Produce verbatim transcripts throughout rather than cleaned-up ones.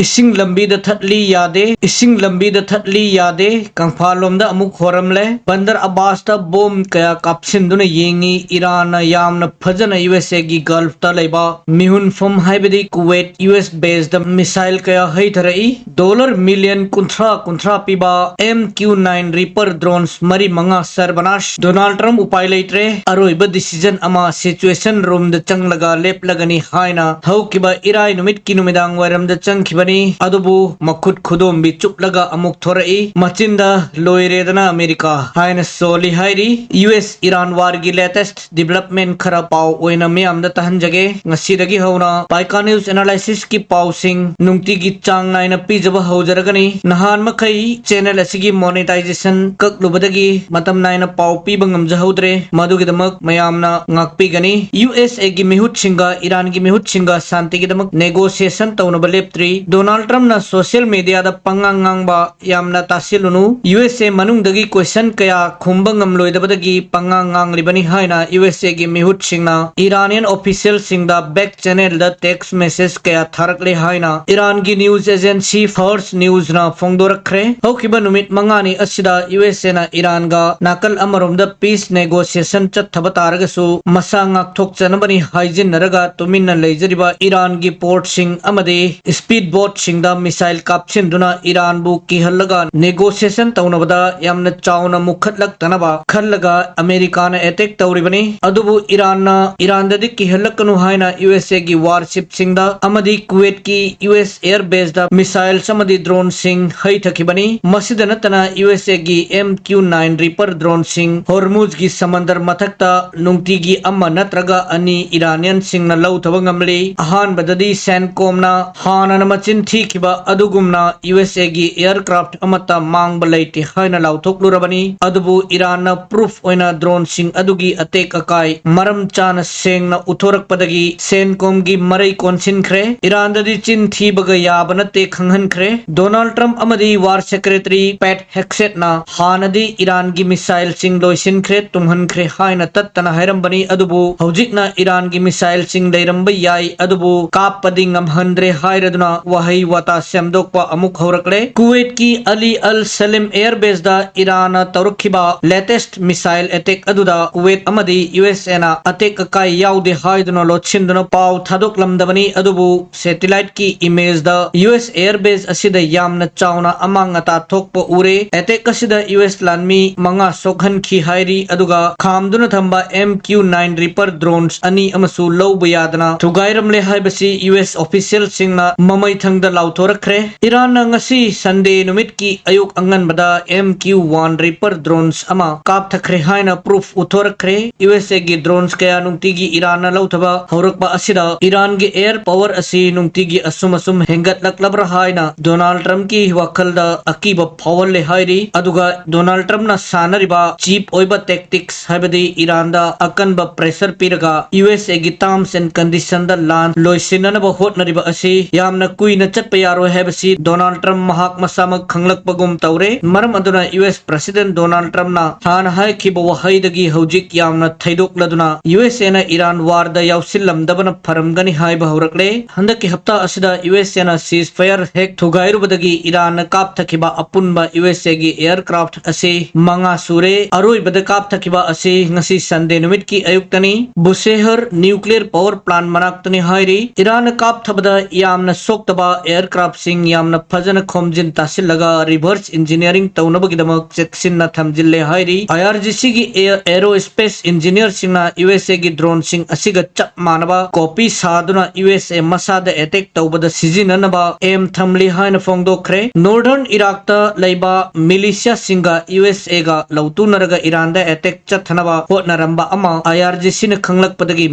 ꯏꯁꯤꯡ ꯂꯝꯕꯤꯗ ꯊꯠꯂꯤ ꯌꯥꯗꯦ, ꯏꯁꯤꯡ ꯂꯝꯕꯤꯗ ꯊꯠꯂꯤ ꯌꯥꯗꯦ, ꯀꯪꯐꯥꯜꯂꯣꯝꯗ ꯑꯃꯨꯛ ꯍꯣꯔꯝꯂꯦ꯫ ꯕꯟꯗꯔ ꯑꯕꯥꯁꯇ ꯕꯣꯝ ꯀꯌꯥ ꯀꯥꯞꯁꯤꯟꯗꯨꯅ ꯌꯦꯡꯉꯤ꯫ ꯏꯔꯥꯟꯅ ꯌꯥꯝꯅ ꯐꯖꯅ ꯌꯨ ꯑꯦꯁ ꯑꯦꯒꯤ ꯒꯜꯐꯇ ꯂꯩꯕ ꯃꯤꯍꯨꯟꯐꯝ ꯍꯥꯏꯕꯗꯤ ꯀꯨꯋꯦꯠ ꯌꯨ ꯑꯦꯁ ꯕꯦꯁꯇ ꯃꯤꯁꯥꯏꯜ ꯀꯌꯥ ꯍꯩꯊꯔꯛꯏ꯫ ꯗꯣꯂꯔ ꯃꯤꯂꯤꯌꯟ ꯀꯨꯟꯊ꯭ꯔꯥ ꯀꯨꯟꯊ꯭ꯔꯥ ꯄꯤꯕ ꯑꯦꯝ ꯀ꯭ꯌꯨ ꯅꯥꯏꯟ ꯔꯤꯄꯔ ꯗ꯭ꯔꯣꯟꯁ ꯃꯔꯤ ꯃꯉꯥ ꯁꯔꯕꯅꯥꯁ꯫ ꯗꯣꯅꯥꯜꯗ ꯇ꯭ꯔꯝꯞ ꯎꯄꯥꯏ ꯂꯩꯇ꯭ꯔꯦ꯫ ꯑꯔꯣꯏꯕ ꯗꯤꯁꯤꯖꯟ ꯑꯃ ꯁꯤꯆꯨꯋꯦꯁꯟ ꯔꯨꯝꯗ ꯆꯪꯂꯒ ꯂꯦꯞꯂꯒꯅꯤ ꯍꯥꯏꯅ ꯍꯧꯈꯤꯕ ꯏꯔꯥꯏ ꯅꯨꯃꯤꯠꯀꯤ ꯅꯨꯃꯤꯗꯥꯡ ꯋꯥꯏꯔꯝꯗ ꯆꯪꯈꯤꯕꯅꯤ꯫ ꯑꯗꯨꯕꯨ ꯃꯈꯨꯠ ꯈꯨꯗꯣꯝꯕꯤ ꯆꯨꯞꯂꯒ ꯑꯃꯨꯛ ꯊꯣꯔꯛꯏ꯫ ꯃꯆꯤꯟꯗ "ꯂꯣꯏꯔꯦꯗꯅ ꯑꯃꯦꯔꯤꯀꯥ" ꯍꯥꯏꯅ ꯁꯣꯜꯂꯤ ꯍꯥꯏꯔꯤ꯫ ꯌꯨ ꯑꯦꯁ ꯏꯔꯥꯟ ꯋꯥꯔꯒꯤ ꯂꯦꯇꯦꯁ ꯗꯤꯕꯂꯞꯃꯦꯟ ꯈꯔ ꯄꯥꯎ ꯑꯣꯏꯅ ꯃꯤꯌꯥꯝꯗ ꯇꯥꯍꯟꯖꯒꯦ꯫ ꯉꯁꯤꯗꯒꯤ ꯍꯧꯅ ꯄꯥꯏꯀꯥ ꯅ꯭ꯌꯨꯁ ꯑꯦꯅꯥꯂꯥꯏꯁꯤꯁꯀꯤ ꯄꯥꯎꯁꯤꯡ ꯅꯨꯡꯇꯤꯒꯤ ꯆꯥꯡ ꯅꯥꯏꯅ ꯄꯤꯖꯕ ꯍꯧꯖꯔꯒꯅꯤ꯫ ꯅꯍꯥꯟ ꯃꯈꯩ ꯆꯦꯅꯦꯜ ꯑꯁꯤꯒꯤ ꯃꯣꯅꯦꯇꯥꯏꯖꯦꯁꯟ ꯀꯛꯂꯨꯕꯗꯒꯤ ꯃꯇꯝ ꯅꯥꯏꯅ ꯄꯥꯎ ꯄꯤꯕ ꯉꯝꯖꯍꯧꯗ꯭ꯔꯦ꯫ ꯃꯗꯨꯒꯤꯗꯃꯛ ꯃꯌꯥꯝꯅ ꯉꯥꯛꯄꯤꯒꯅꯤ꯫ ꯌꯨ ꯑꯦꯁ ꯑꯦꯒꯤ ꯃꯤꯍꯨꯠꯁꯤꯡꯒ ꯏꯔꯥꯟꯒꯤ ꯃꯤꯍꯨꯠꯁꯤꯡꯒ ꯁꯥꯟꯇꯤꯒꯤꯗꯃꯛ ꯅꯦꯒꯣꯁꯤꯌꯦꯁꯟ ꯇꯧꯅꯕ ꯂꯦꯞꯇ꯭ꯔꯤ꯫ ꯗꯣꯅꯥꯜꯗ ꯇ꯭ꯔꯝꯞꯅ ꯁꯣꯁꯤꯌꯦꯜ ꯃꯤꯗꯤꯌꯥꯗ ꯄꯉꯥꯡ ꯉꯥꯡꯕ ꯌꯥꯝꯅ ꯇꯥꯁꯤꯜꯂꯨꯅꯨ꯫ ꯌꯨ ꯑꯦꯁ ꯑꯦ ꯃꯅꯨꯡꯗꯒꯤ ꯀꯣꯏꯁꯟ ꯀꯌꯥ ꯈꯨꯝꯕ ꯉꯝꯂꯣꯏꯗꯕꯗꯒꯤ ꯄꯉꯥꯡ ꯉꯥꯡꯂꯤꯕꯅꯤ ꯍꯥꯏꯅ ꯌꯨ ꯑꯦꯁ ꯑꯦꯒꯤ ꯃꯤꯍꯨꯠꯁꯤꯡꯅ ꯏꯔꯥꯅꯤꯌꯟ ꯑꯣꯐꯤꯁꯤꯌꯦꯜꯁꯤꯡꯗ ꯕꯦꯛ ꯆꯦꯅꯦꯜꯗ ꯇꯦꯛꯁ ꯃꯦꯁꯦꯖ ꯀꯌꯥ ꯊꯥꯔꯛꯂꯦ ꯍꯥꯏꯅ ꯏꯔꯥꯟꯒꯤ ꯅ꯭ꯌꯨꯁ ꯑꯦꯖꯦꯟꯁꯤ ꯐꯔꯁ ꯅ꯭ꯌꯨꯁꯅ ꯐꯣꯡꯗꯣꯔꯛꯈ꯭ꯔꯦ꯫ ꯍꯧꯈꯤꯕ ꯅꯨꯃꯤꯠ ꯃꯉꯥꯅꯤ ꯑꯁꯤꯗ ꯌꯨ ꯑꯦꯁ ꯑꯦꯅ ꯏꯔꯥꯟꯒ ꯅꯥꯀꯜ ꯑꯃꯔꯣꯝꯗ ꯄꯤꯁ ꯅꯦꯒꯣꯁꯤꯌꯦꯁꯟ ꯆꯠꯊꯕ ꯇꯥꯔꯒꯁꯨ ꯃꯁꯥ ꯉꯥꯛꯊꯣꯛꯆꯅꯕꯅꯤ ꯍꯥꯏꯖꯤꯟꯅꯔꯒ ꯇꯨꯃꯤꯟꯅ ꯂꯩꯖꯔꯤꯕ ꯏꯔꯥꯟꯒꯤ ꯄꯣꯔꯠꯁꯤꯡ ꯑꯃꯗꯤ ꯁ꯭ꯄꯤꯠ ꯕꯣꯠꯁꯤꯡꯗ ꯃꯤꯁꯥꯏꯜ ꯀꯥꯞꯁꯤꯟꯗꯨꯅ ꯏꯔꯥꯟꯕꯨ ꯀꯤꯍꯜꯂꯒ ꯅꯦꯒꯣꯁꯤꯌꯦꯁꯟ ꯇꯧꯅꯕꯗ ꯌꯥꯝꯅ ꯆꯥꯎꯅ ꯃꯨꯛꯈꯠꯂꯛꯇꯅꯕ ꯈꯜꯂꯒ ꯑꯃꯦꯔꯤꯀꯥꯅ ꯑꯦꯇꯦꯛ ꯇꯧꯔꯤꯕꯅꯤ꯫ ꯑꯗꯨꯕꯨ ꯏꯔꯥꯟꯅ ꯏꯔꯥꯟꯗꯗꯤ ꯀꯤꯍꯜꯂꯛꯀꯅꯨ ꯍꯥꯏꯅ ꯌꯨ ꯑꯦꯁ ꯑꯦꯒꯤ ꯋꯥꯔꯁꯤꯞꯁꯤꯡꯗ ꯑꯃꯗꯤ ꯀꯨꯋꯦꯠꯀꯤ ꯌꯨ ꯑꯦꯁ ꯑꯦꯌꯔ ꯕꯦꯁꯇ ꯃꯤꯁꯥꯏꯜꯁ ꯑꯃꯗꯤ ꯗ꯭ꯔꯣꯟꯁꯤꯡ ꯍꯩꯊꯈꯤꯕꯅꯤ꯫ ꯃꯁꯤꯗ ꯅꯠꯇꯅ ꯌꯨ ꯑꯦꯁ ꯑꯦꯒꯤ ꯑꯦꯝ ꯀ꯭ꯌꯨ ꯅꯥꯏꯟ ꯔꯤꯄꯔ ꯗ꯭ꯔꯣꯟꯁꯤꯡ ꯍꯣꯔꯃꯨꯖꯒꯤ ꯁꯃꯟꯗꯔ ꯃꯊꯛꯇ ꯅꯨꯡꯇꯤꯒꯤ ꯑꯃ ꯅꯠꯇ꯭ꯔꯒ ꯑꯅꯤ ꯏꯔꯥꯅꯤꯌꯟꯁꯤꯡꯅ ꯂꯧꯊꯕ ꯉꯝꯂꯤ꯫ ꯑꯍꯥꯟꯕꯗꯗꯤ ꯁꯦꯟꯀꯣꯝꯅ ꯍꯥꯟꯅꯅ ꯃꯆꯤꯟ ꯊꯤꯈꯤꯕ ꯑꯗꯨꯒꯨꯝꯅ ꯌꯨ ꯑꯦꯁ ꯑꯦꯒꯤ ꯑꯦꯌꯔꯀ꯭ꯔꯥꯐ ꯑꯃꯠꯇ ꯃꯥꯡꯕ ꯂꯩꯇꯦ ꯍꯥꯏꯅ ꯂꯥꯎꯊꯣꯛꯂꯨꯔꯕꯅꯤ꯫ ꯑꯗꯨꯕꯨ ꯏꯔꯥꯟꯅ ꯄ꯭ꯔꯨꯐ ꯑꯣꯏꯅ ꯗ꯭ꯔꯣꯟꯁꯤꯡ ꯑꯗꯨꯒꯤ ꯑꯇꯦꯛ ꯑꯀꯥꯏ ꯃꯔꯝ ꯆꯥꯅ ꯁꯦꯡꯅ ꯎꯠꯊꯣꯔꯛꯄꯗꯒꯤ ꯁꯦꯟꯀꯣꯝꯒꯤ ꯃꯔꯩ ꯀꯣꯟꯁꯤꯟꯈ꯭ꯔꯦ꯫ ꯏꯔꯥꯟꯗꯗꯤ ꯆꯤꯟ ꯊꯤꯕꯒ ꯌꯥꯕ ꯅꯠꯇꯦ ꯈꯪꯍꯟꯈ꯭ꯔꯦ꯫ ꯗꯣꯅꯥꯜꯗ ꯇ꯭ꯔꯝꯞ ꯑꯃꯗꯤ ꯋꯥꯔ ꯁꯦꯀ꯭ꯔꯦꯇꯔꯤ ꯄꯦꯠ ꯍꯦꯛꯁꯦꯠꯅ ꯍꯥꯟꯅꯗꯤ ꯏꯔꯥꯟꯒꯤ ꯃꯤꯁꯥꯏꯜꯁꯤꯡ ꯂꯣꯏꯁꯤꯟꯈ꯭ꯔꯦ, ꯇꯨꯝꯍꯟꯈ꯭ꯔꯦ ꯍꯥꯏꯅ ꯇꯠꯇꯅ ꯍꯥꯏꯔꯝꯕꯅꯤ꯫ ꯑꯗꯨꯕꯨ ꯍꯧꯖꯤꯛꯅ ꯏꯔꯥꯟꯒꯤ ꯃꯤꯁꯥꯏꯜꯁꯤꯡ ꯂꯩꯔꯝꯕ ꯌꯥꯏ, ꯑꯗꯨꯕꯨ ꯀꯥꯞꯄꯗꯤ ꯉꯝꯍꯟꯗ꯭ꯔꯦ ꯍꯥꯏꯔꯗꯨꯅ ꯋꯥꯍꯩ ꯋꯥꯇꯥ ꯁꯦꯝꯗꯣꯛꯄ ꯑꯃꯨꯛ ꯍꯧꯔꯛꯂꯦ꯫ ꯀꯨꯋꯦꯠꯀꯤ ꯑꯂꯤ ꯑꯜ ꯁꯂꯤꯝ air baseꯗ ꯏꯔꯥꯟꯅ ꯇꯧꯔꯛꯈꯤꯕ latest missile attack ꯑꯗꯨꯗ ꯀꯨꯋꯦꯠ ꯑꯃꯗꯤ USAꯅ ꯑꯇꯦꯛ ꯑꯀꯥꯏ ꯌꯥꯎꯗꯦ ꯍꯥꯏꯗꯨꯅ ꯂꯣꯠꯁꯤꯟꯗꯨꯅ ꯄꯥꯎ ꯊꯥꯗꯣꯛꯂꯝꯗꯕꯅꯤ, ꯑꯗꯨꯕꯨ satelliteꯀꯤ imageꯗ US air base ꯑꯁꯤꯗ ꯌꯥꯝꯅ ꯆꯥꯎꯅ ꯑꯃꯥꯡ ꯑꯇꯥ ꯊꯣꯛꯄ ꯎꯔꯦ꯫ Attack ꯑꯁꯤꯗ US ꯂꯥꯟꯃꯤ ꯃꯉꯥ ꯁꯣꯛꯍꯟꯈꯤ ꯍꯥꯏꯔꯤ, ꯑꯗꯨꯒ ꯈꯥꯝꯗꯨꯅ ꯊꯝꯕ MQ nine Reaper drones ꯑꯅꯤ ꯑꯃꯁꯨ ꯂꯧꯕ ꯌꯥꯗꯅ ꯊꯨꯒꯥꯏꯔꯝꯂꯦ ꯍꯥꯏꯕꯁꯤ US officialꯁꯤꯡꯅ ꯃꯃꯩꯊꯪꯗ ꯂꯥꯎꯊꯣꯔꯛꯈ꯭ꯔꯦ꯫ ꯏꯔꯥꯟꯅ ꯉꯁꯤ Sunday ꯅꯨꯃꯤꯠꯀꯤ ꯑꯌꯨꯛ ꯑꯉꯟꯕꯗ MQ one Reaper drones ꯑꯃ ꯀꯥꯞꯊꯈ꯭ꯔꯦ ꯍꯥꯏꯅ proof ꯎꯠꯊꯣꯔꯛꯈ꯭ꯔꯦ꯫ USAꯒꯤ drones ꯀꯌꯥ ꯅꯨꯡꯇꯤꯒꯤ ꯏꯔꯥꯟꯅ ꯂꯧꯊꯕ ꯍꯧꯔꯛꯄ ꯑꯁꯤꯗ ꯏꯔꯥꯟꯒꯤ air power ꯑꯁꯤ ꯅꯨꯡꯇꯤꯒꯤ ꯑꯁꯨꯝ ꯑꯁꯨꯝ ꯍꯦꯟꯒꯠꯂꯛꯂꯕ꯭ꯔꯥ ꯍꯥꯏꯅ ꯗꯣꯅꯥꯜꯗ ꯇ꯭ꯔꯝꯞꯀꯤ ꯋꯥꯈꯜꯗ ꯑꯀꯤꯕ ꯐꯥꯎꯍꯜꯂꯦ ꯍꯥꯏꯔꯤ꯫ ꯑꯗꯨꯒ ꯗꯣꯅꯥꯜꯗ ꯇ꯭ꯔꯝꯞꯅ ꯁꯥꯟꯅꯔꯤꯕ cheap ꯑꯣꯏꯕ tactics, ꯍꯥꯏꯕꯗꯤ ꯏꯔꯥꯟꯗ ꯑꯀꯟꯕ pressure ꯄꯤꯔꯒ USAꯒꯤ terms and conditionꯗ ꯂꯥꯟ ꯂꯣꯏꯁꯤꯟꯅꯅꯕ ꯍꯣꯠꯅꯔꯤꯕ ꯑꯁꯤ ꯌꯥꯝꯅ ꯀꯨꯏꯅ ꯆꯠꯄ ꯌꯥꯔꯣꯏ ꯍꯥꯏꯕꯁꯤ ꯗꯣꯅꯥꯜꯗ ꯇ꯭ꯔꯝꯞ ꯃꯍꯥꯛ ꯃꯁꯥꯃꯛ ꯈꯪꯂꯛꯄꯒꯨꯝ ꯇꯧꯔꯦ꯫ ꯃꯔꯝ ꯑꯗꯨꯅ US President ꯗꯣꯅꯥꯜꯗ ꯇ꯭ꯔꯝꯞꯅ ꯍꯥꯟꯅ ꯍꯥꯏꯈꯤꯕ ꯋꯥꯍꯩꯗꯒꯤ ꯍꯧꯖꯤꯛ ꯌꯥꯝꯅ ꯊꯩꯗꯣꯛꯂꯗꯨꯅ USAꯅ ꯏꯔꯥꯟ warꯗ ꯌꯥꯎꯁꯤꯜꯂꯝꯗꯕꯅ ꯐꯔꯝꯒꯅꯤ ꯍꯥꯏꯕ ꯍꯧꯔꯛꯂꯦ꯫ ꯍꯟꯗꯛꯀꯤ ꯍꯞꯇꯥ ꯑꯁꯤꯗ USAꯅ ceasefire ꯍꯦꯛ ꯊꯨꯒꯥꯏꯔꯨꯕꯗꯒꯤ ꯏꯔꯥꯟꯅ ꯀꯥꯞꯊꯈꯤꯕ ꯑꯄꯨꯟꯕ USAꯒꯤ aircraft ꯑꯁꯤ ꯃꯉꯥ ꯁꯨꯔꯦ꯫ ꯑꯔꯣꯏꯕꯗ ꯀꯥꯞꯊꯈꯤꯕ ꯑꯁꯤ ꯉꯁꯤ Sunday ꯅꯨꯃꯤꯠꯀꯤ ꯑꯌꯨꯛꯇꯅꯤ꯫ ꯕꯨꯁꯦꯍꯔ nuclear power plant ꯃꯅꯥꯛꯇꯅꯤ ꯍꯥꯏꯔꯤ꯫ ꯏꯔꯥꯟꯅ ꯀꯥꯞꯊꯕꯗ ꯌꯥꯝꯅ ꯁꯣꯛꯇꯕ aircraftꯁꯤꯡ ꯌꯥꯝꯅ ꯐꯖꯅ ꯈꯣꯝꯖꯤꯟ ꯇꯥꯁꯤꯜꯂꯒ reverse engineering ꯇꯧꯅꯕꯒꯤꯗꯃꯛ ꯆꯦꯛꯁꯤꯟꯅ ꯊꯝꯖꯤꯜꯂꯦ ꯍꯥꯏꯔꯤ꯫ IRGCꯒꯤ air-, aerospace engineerꯁꯤꯡꯅ USAꯒꯤ droneꯁꯤꯡ ꯑꯁꯤꯒ ꯆꯞ ꯃꯥꯟꯅꯕ copy ꯁꯥꯗꯨꯅ USA ꯃꯁꯥꯗ attack ꯇꯧꯕꯗ ꯁꯤꯖꯤꯟꯅꯅꯕ aim ꯊꯝꯂꯤ ꯍꯥꯏꯅ ꯐꯣꯡꯗꯣꯛꯈ꯭ꯔꯦ꯫ Northern Iraqꯇ ꯂꯩꯕ militiaꯁꯤꯡꯒ USAꯒ ꯂꯧꯇꯨꯅꯔꯒ ꯏꯔꯥꯟꯗ attack ꯆꯠꯊꯅꯕ ꯍꯣꯠꯅꯔꯝꯕ ꯑꯃ IRGCꯅ ꯈꯪꯂꯛꯄꯗꯒꯤ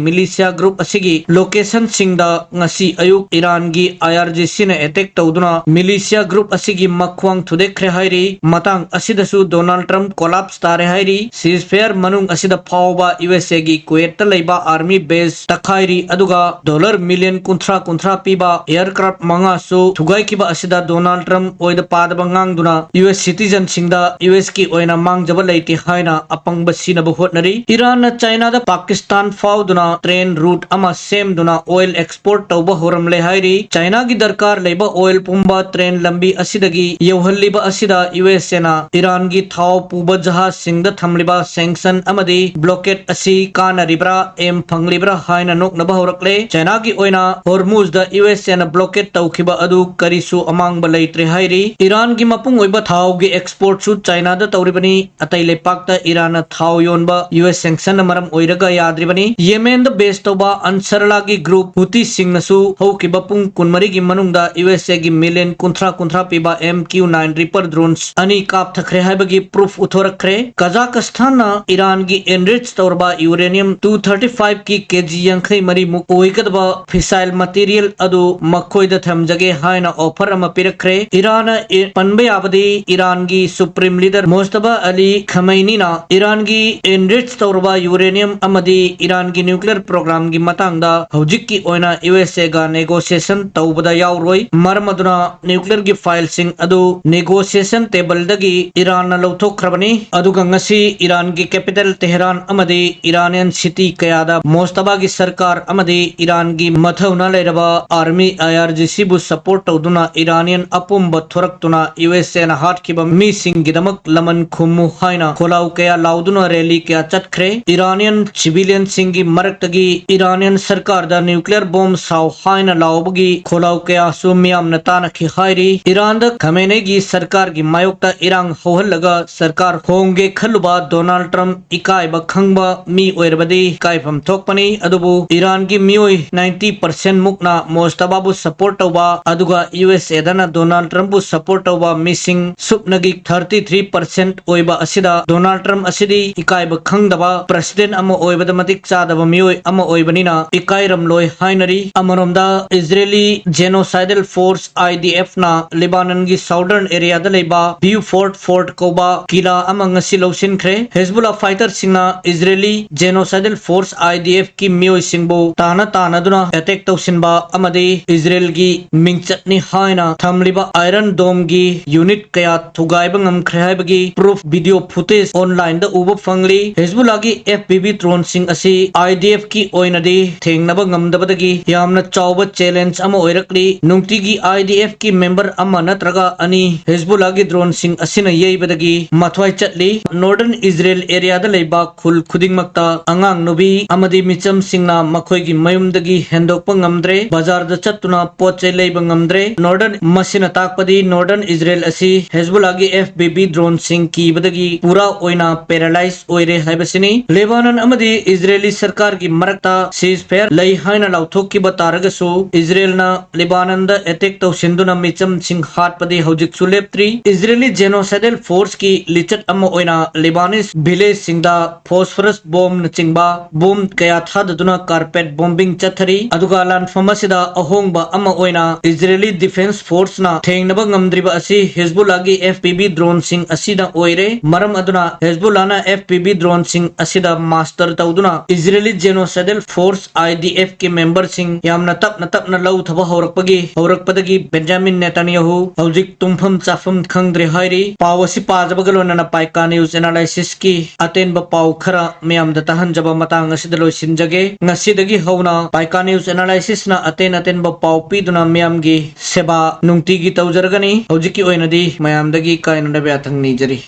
militia group ꯑꯁꯤꯒꯤ locationꯁꯤꯡꯗ ꯉꯁꯤ ꯑꯌꯨꯛ ꯏꯔꯥꯟꯒꯤ IRGCꯅ attack ꯇꯧꯗꯨꯅ militia group ꯑꯁꯤꯒꯤ ꯃꯈ꯭ꯋꯥꯡ ꯊꯨꯗꯦꯛꯈ꯭ꯔꯦ ꯍꯥꯏꯔꯤ꯫ ꯃꯇꯥꯡ ꯑꯁꯤꯗꯁꯨ ꯗꯣꯅꯥꯜꯗ ꯇ꯭ꯔꯝꯞ collapse ꯇꯥꯔꯦ ꯍꯥꯏꯔꯤ꯫ Ceasefire ꯃꯅꯨꯡ ꯑꯁꯤꯗ ꯐꯥꯎꯕ USAꯒꯤ ꯀꯨꯋꯦꯠꯇ ꯂꯩꯕ army base ꯇꯛꯈꯥꯏꯔꯤ, ꯑꯗꯨꯒ dollar million ꯀꯨꯟꯊ꯭ꯔꯥ ꯀꯨꯟꯊ꯭ꯔꯥ ꯄꯤꯕ aircraft ꯃꯉꯥꯁꯨ ꯊꯨꯒꯥꯏꯈꯤꯕ ꯑꯁꯤꯗ ꯗꯣꯅꯥꯜꯗ ꯇ꯭ꯔꯝꯞ ꯑꯣꯏꯗ ꯄꯥꯗꯕ ꯉꯥꯡꯗꯨꯅ US citizenꯁꯤꯡꯗ USꯀꯤ ꯑꯣꯏꯅ ꯃꯥꯡꯖꯕ ꯂꯩꯇꯦ ꯍꯥꯏꯅ ꯑꯄꯪꯕ ꯁꯤꯅꯕ ꯍꯣꯠꯅꯔꯤ꯫ ꯏꯔꯥꯟꯅ ꯆꯥꯏꯅꯥꯗ ꯄꯥꯀꯤꯁꯇꯥꯟ ꯐꯥꯎꯗꯨꯅ train route ꯑꯃ ꯁꯦꯝꯗꯨꯅ oil export ꯇꯧꯕ ꯍꯧꯔꯝꯂꯦ ꯍꯥꯏꯔꯤ꯫ ꯆꯥꯏꯅꯥꯒꯤ ꯗꯔꯀꯥꯔ ꯂꯩꯕ oil ꯄꯨꯝꯕ train ꯂꯝꯕꯤ ꯑꯁꯤꯗꯒꯤ ꯌꯧꯍꯜꯂꯤꯕ ꯑꯁꯤꯗ ꯌꯨ ꯑꯦꯁ ꯑꯦꯅ ꯏꯔꯥꯟꯒꯤ ꯊꯥꯎ ꯄꯨꯕ ꯖꯍꯥꯖꯁꯤꯡꯗ ꯊꯝꯂꯤꯕ sanction ꯑꯃꯗꯤ blockade ꯑꯁꯤ ꯀꯥꯟꯅꯔꯤꯕ꯭ꯔꯥ, ꯑꯦꯝ ꯐꯪꯂꯤꯕ꯭ꯔꯥ ꯍꯥꯏꯅ ꯅꯣꯛꯅꯕ ꯍꯧꯔꯛꯂꯦ꯫ ꯆꯥꯏꯅꯥꯒꯤ ꯑꯣꯏꯅ ꯍꯣꯔꯃꯨꯖꯗ ꯌꯨ ꯑꯦꯁ ꯑꯦꯅ blockade ꯇꯧꯈꯤꯕ ꯑꯗꯨ ꯀꯔꯤꯁꯨ ꯑꯃꯥꯡꯕ ꯂꯩꯇ꯭ꯔꯦ ꯍꯥꯏꯔꯤ꯫ ꯏꯔꯥꯟꯒꯤ ꯃꯄꯨꯡ ꯑꯣꯏꯕ ꯊꯥꯎꯒꯤ exportꯁꯨ ꯆꯥꯏꯅꯥꯗ ꯇꯧꯔꯤꯕꯅꯤ꯫ ꯑꯇꯩ ꯂꯩꯄꯥꯛꯇ ꯏꯔꯥꯟꯅ ꯊꯥꯎ ꯌꯣꯟꯕ ꯌꯨ ꯑꯦꯁ sanctionꯅ ꯃꯔꯝ ꯑꯣꯏꯔꯒ ꯌꯥꯗ꯭ꯔꯤꯕꯅꯤ꯫ ꯌꯦꯃꯦꯟꯗ base ꯇꯧꯕ ꯑꯟꯁꯔꯂꯥꯒꯤ group ꯍꯨꯇꯤꯁꯤꯡꯅꯁꯨ ꯍꯧꯈꯤꯕ ꯄꯨꯡ ꯀꯨꯟꯃꯔꯤꯒꯤ ꯃꯅꯨꯡꯗ ꯌꯨ ꯑꯦꯁ ꯑꯦꯒꯤ million ꯀꯨꯟꯊ꯭ꯔꯥ ꯀꯨꯟꯊ꯭ꯔꯥ ꯄꯤꯕ M Q nine Reaper drones ꯑꯅꯤ ꯀꯥꯞꯊꯈ꯭ꯔꯦ ꯍꯥꯏꯕꯒꯤ proof ꯎꯠꯊꯣꯔꯛꯈ꯭ꯔꯦ꯫ ꯀꯖꯥꯀꯁꯊꯥꯟꯅ ꯏꯔꯥꯟꯒꯤ enrich ꯇꯧꯔꯕ uranium two thirty fiveꯀꯤ K G ꯌꯥꯡꯈꯩ ꯃꯔꯤꯃꯨꯛ ꯑꯣꯏꯒꯗꯕ fissile material ꯑꯗꯨ ꯃꯈꯣꯏꯗ ꯊꯝꯖꯒꯦ ꯍꯥꯏꯅ offer ꯑꯃ ꯄꯤꯔꯛꯈ꯭ꯔꯦ꯫ ꯏꯔꯥꯟꯅ ꯏ-, ꯄꯟꯕ ꯌꯥꯕꯗꯤ ꯏꯔꯥꯟꯒꯤ Supreme Leader ꯃꯣꯖꯇꯕꯥ ꯑꯂꯤ ꯈꯃꯩꯅꯤꯅ ꯏꯔꯥꯟꯒꯤ enrich ꯇꯧꯔꯕ uranium ꯑꯃꯗꯤ ꯏꯔꯥꯟꯒꯤ nuclear programꯒꯤ ꯃꯇꯥꯡꯗ ꯍꯧꯖꯤꯛꯀꯤ ꯑꯣꯏꯅ ꯌꯨ ꯑꯦꯁ ꯑꯦꯒ negotiation ꯇꯧꯕꯗ ꯌꯥꯎꯔꯣꯏ꯫ ꯃꯔꯝ ꯑꯗꯨꯅ nuclearꯒꯤ fileꯁꯤꯡ ꯑꯗꯨ negotiation tableꯗꯒꯤ ꯏꯔꯥꯟꯅ ꯂꯧꯊꯣꯛꯈ꯭ꯔꯕꯅꯤ꯫ ꯑꯗꯨꯒ ꯉꯁꯤ ꯏꯔꯥꯟꯒꯤ capital ꯇꯦꯍꯔꯥꯟ ꯑꯃꯗꯤ Iranian city ꯀꯌꯥꯗ ꯃꯣꯖꯇꯕꯥꯒꯤ ꯁꯔꯀꯥꯔ ꯑꯃꯗꯤ ꯏꯔꯥꯟꯒꯤ ꯃꯊꯧꯅꯥ ꯂꯩꯔꯕ army, I R G Cꯕꯨ support ꯇꯧꯗꯨꯅ Iranian ꯑꯄꯨꯝꯕ ꯊꯣꯔꯛꯇꯨꯅ ꯌꯨ ꯑꯦꯁ ꯑꯦꯅ ꯍꯥꯠꯈꯤꯕ ꯃꯤꯁꯤꯡꯒꯤꯗꯃꯛ ꯂꯃꯟ ꯈꯨꯝꯃꯨ ꯍꯥꯏꯅ ꯈꯣꯜꯂꯥꯎ ꯀꯌꯥ ꯂꯥꯎꯗꯨꯅ rally ꯀꯌꯥ ꯆꯠꯈ꯭ꯔꯦ꯫ Iranian civilianꯁꯤꯡꯒꯤ ꯃꯔꯛꯇꯒꯤ Iranian ꯁꯔꯀꯥꯔꯗ nuclear bomb ꯁꯥꯎ ꯍꯥꯏꯅ ꯂꯥꯎꯕꯒꯤ ꯈꯣꯜꯂꯥꯎ ꯀꯌꯥꯁꯨ ꯃꯤꯌꯥꯝꯅ ꯇꯥꯅꯈꯤ ꯍꯥꯏꯔꯤ꯫ ꯏꯔꯥꯟꯗ ꯈꯃꯦꯅꯦꯒꯤ ꯁꯔꯀꯥꯔꯒꯤ ꯃꯥꯌꯣꯛꯇ ꯏꯔꯥꯡ ꯍꯧꯍꯜꯂꯒ ꯁꯔꯀꯥꯔ ꯍꯣꯡꯒꯦ ꯈꯜꯂꯨꯕ ꯗꯣꯅꯥꯜꯗ ꯇ꯭ꯔꯝꯞ ꯏꯀꯥꯏꯕ ꯈꯪꯕ ꯃꯤ ꯑꯣꯏꯔꯕꯗꯤ ꯏꯀꯥꯏꯐꯝ ꯊꯣꯛꯄꯅꯤ꯫ ꯑꯗꯨꯕꯨ ꯏꯔꯥꯟꯒꯤ ꯃꯤꯑꯣꯏ ninety percent ꯃꯨꯛꯅ ꯃꯣꯖꯇꯕꯥꯕꯨ support ꯇꯧꯕ, ꯑꯗꯨꯒ ꯌꯨ ꯑꯦꯁ ꯑꯦꯗꯅ ꯗꯣꯅꯥꯜꯗ ꯇ꯭ꯔꯝꯞꯄꯨ support ꯇꯧꯕ ꯃꯤꯁꯤꯡ ꯁꯨꯞꯅꯒꯤ thirty three percent ꯑꯣꯏꯕ ꯑꯁꯤꯗ ꯗꯣꯅꯥꯜꯗ ꯇ꯭ꯔꯝꯞ ꯑꯁꯤꯗꯤ ꯏꯀꯥꯏꯕ ꯈꯪꯗꯕ president ꯑꯃ ꯑꯣꯏꯕꯗ ꯃꯇꯤꯛ ꯆꯥꯗꯕ ꯃꯤꯑꯣꯏ ꯑꯃ ꯑꯣꯏꯕꯅꯤꯅ ꯏꯀꯥꯏꯔꯝꯂꯣꯏ ꯍꯥꯏꯅꯔꯤ꯫ ꯑꯃꯔꯣꯝꯗ Israeli Genocidal Force, I D F ꯅ ꯂꯤꯕꯥꯅꯟꯒꯤ southern areaꯗ ꯂꯩꯕ ꯕ꯭ꯌꯨꯐꯣꯔꯠ ꯐꯣꯔꯠ ꯀꯧꯕ ꯀꯤꯂꯥ ꯑꯃ ꯉꯁꯤ ꯂꯧꯁꯤꯟꯈ꯭ꯔꯦ꯫ ꯍꯦꯖꯕꯨꯜꯂꯥ fighterꯁꯤꯡꯅ Israeli Genocidal Force, I D F ꯀꯤ ꯃꯤꯑꯣꯏꯁꯤꯡꯕꯨ ꯇꯥꯅ ꯇꯥꯅꯗꯨꯅ attack ꯇꯧꯁꯤꯟꯕ ꯑꯃꯗꯤ ꯏꯖꯔꯦꯜꯒꯤ ꯃꯤꯡꯆꯠꯅꯤ ꯍꯥꯏꯅ ꯊꯝꯂꯤꯕ Iron Domeꯒꯤ unit ꯀꯌꯥ ꯊꯨꯒꯥꯏꯕ ꯉꯝꯈ꯭ꯔꯦ ꯍꯥꯏꯕꯒꯤ proof video footage onlineꯗ ꯎꯕ ꯐꯪꯂꯤ꯫ ꯍꯦꯖꯕꯨꯜꯂꯥꯒꯤ F P V droneꯁꯤꯡ ꯑꯁꯤ I D F ꯀꯤ ꯑꯣꯏꯅꯗꯤ ꯊꯦꯡꯅꯕ ꯉꯝꯗꯕꯗꯒꯤ ꯌꯥꯝꯅ ꯆꯥꯎꯕ challenge ꯑꯃ ꯑꯣꯏꯔꯛꯂꯤ꯫ ꯅꯨꯡꯇꯤꯒꯤ IDF ꯀꯤ member ꯑꯃ ꯅꯠꯇ꯭ꯔꯒ ꯑꯅꯤ ꯍꯤꯖꯕꯨꯜꯂꯥꯒꯤ drone ꯁꯤꯡ ꯑꯁꯤꯅ ꯌꯩꯕꯗꯒꯤ ꯃꯊ꯭ꯋꯥꯏ ꯆꯠꯂꯤ꯫ Northern Israel area ꯗ ꯂꯩꯕ ꯈꯨꯜ ꯈꯨꯗꯤꯡꯃꯛꯇ ꯑꯉꯥꯡ ꯅꯨꯄꯤ ꯑꯃꯗꯤ ꯃꯤꯆꯝꯁꯤꯡꯅ ꯃꯈꯣꯏꯒꯤ ꯃꯌꯨꯝꯗꯒꯤ ꯍꯦꯟꯗꯣꯛꯄ ꯉꯝꯗ꯭ꯔꯦ, ꯕꯖꯥꯔꯗ ꯆꯠꯇꯨꯅ ꯄꯣꯠ ꯆꯩ ꯂꯩꯕ ꯉꯝꯗ꯭ꯔꯦ꯫ Northern, ꯃꯁꯤꯅ ꯇꯥꯛꯄꯗꯤ Northern Israel ꯑꯁꯤ ꯍꯤꯖꯕꯨꯜꯂꯥꯒꯤ FPV drone ꯁꯤꯡ ꯀꯤꯕꯗꯒꯤ ꯄꯨꯔꯥ ꯑꯣꯏꯅ paralyze ꯑꯣꯏꯔꯦ ꯍꯥꯏꯕꯁꯤꯅꯤ꯫ ꯂꯦꯕꯥꯅꯟ ꯑꯃꯗꯤ ꯏꯖꯔꯦꯂꯤ ꯁꯔꯀꯥꯔꯒꯤ ꯃꯔꯛꯇ ceasefire ꯂꯩ ꯍꯥꯏꯅ ꯂꯥꯎꯊꯣꯛꯈꯤꯕ ꯇꯥꯔꯒꯁꯨ, ꯏꯖꯔꯦꯜꯅ ꯂꯦꯕꯥꯅꯟꯗ attack ꯇꯧꯁꯤꯟꯗꯨꯅ ꯃꯤꯆꯝꯁꯤꯡ ꯍꯥꯠꯄꯗꯤ ꯍꯧꯖꯤꯛꯁꯨ ꯂꯦꯞꯇ꯭ꯔꯤ꯫ ꯏꯖꯔꯦꯂꯤ genocidal force ꯀꯤ ꯂꯤꯆꯠ ꯑꯃ ꯑꯣꯏꯅ Lebanese village ꯁꯤꯡꯗ phosphorus bomb ꯅꯆꯤꯡꯕ bomb ꯀꯌꯥ ꯊꯥꯗꯗꯨꯅ carpet bombing ꯆꯠꯊꯔꯤ꯫ ꯑꯗꯨꯒ ꯂꯥꯟꯐꯝ ꯑꯁꯤꯗ ꯑꯍꯣꯡꯕ ꯑꯃ ꯑꯣꯏꯅ ꯏꯖꯔꯦꯂꯤ defence force ꯅ ꯊꯦꯡꯅꯕ ꯉꯝꯗ꯭ꯔꯤꯕ ꯑꯁꯤ ꯍꯤꯖꯕꯨꯜꯂꯥꯒꯤ FPV drone ꯁꯤꯡ ꯑꯁꯤꯅ ꯑꯣꯏꯔꯦ꯫ ꯃꯔꯝ ꯑꯗꯨꯅ ꯍꯤꯖꯕꯨꯜꯂꯥꯅ FPV drone ꯁꯤꯡ ꯑꯁꯤꯗ master ꯇꯧꯗꯨꯅ ꯏꯖꯔꯦꯂꯤ genocidal force IDF ꯀꯤ member ꯁꯤꯡ ꯌꯥꯝꯅ ꯇꯞꯅ ꯇꯞꯅ ꯂꯧꯊꯕ ꯍꯧꯔꯛꯄꯒꯤ, ꯍꯧꯔꯛꯄꯗꯒꯤ ꯕꯦꯟꯖꯥꯃꯤꯟ ꯅꯦꯇꯥꯟꯌꯥꯍꯨ ꯍꯧꯖꯤꯛ ꯇꯨꯝꯐꯝ ꯆꯥꯐꯝ ꯈꯪꯗ꯭ꯔꯦ ꯍꯥꯏꯔꯤ꯫ ꯄꯥꯎ ꯑꯁꯤ ꯄꯥꯖꯕꯒ ꯂꯣꯏꯅꯅ ꯄꯥꯏꯀꯥ News Analysis ꯀꯤ ꯑꯇꯦꯟꯕ ꯄꯥꯎ ꯈꯔ ꯃꯌꯥꯝꯗ ꯇꯥꯍꯟꯖꯕ ꯃꯇꯥꯡ ꯑꯁꯤꯗ ꯂꯣꯏꯁꯤꯟꯖꯒꯦ꯫ ꯉꯁꯤꯗꯒꯤ ꯍꯧꯅ ꯄꯥꯏꯀꯥ News Analysis ꯅ ꯑꯇꯦꯟ ꯑꯇꯦꯟꯕ ꯄꯥꯎ ꯄꯤꯗꯨꯅ ꯃꯤꯌꯥꯝꯒꯤ ꯁꯦꯕꯥ ꯅꯨꯡꯇꯤꯒꯤ ꯇꯧꯖꯔꯒꯅꯤ꯫ ꯍꯧꯖꯤꯛꯀꯤ ꯑꯣꯏꯅꯗꯤ ꯃꯌꯥꯝꯗꯒꯤ ꯀꯥꯏꯅꯅꯕ ꯌꯥꯊꯪ ꯅꯤꯖꯔꯤ꯫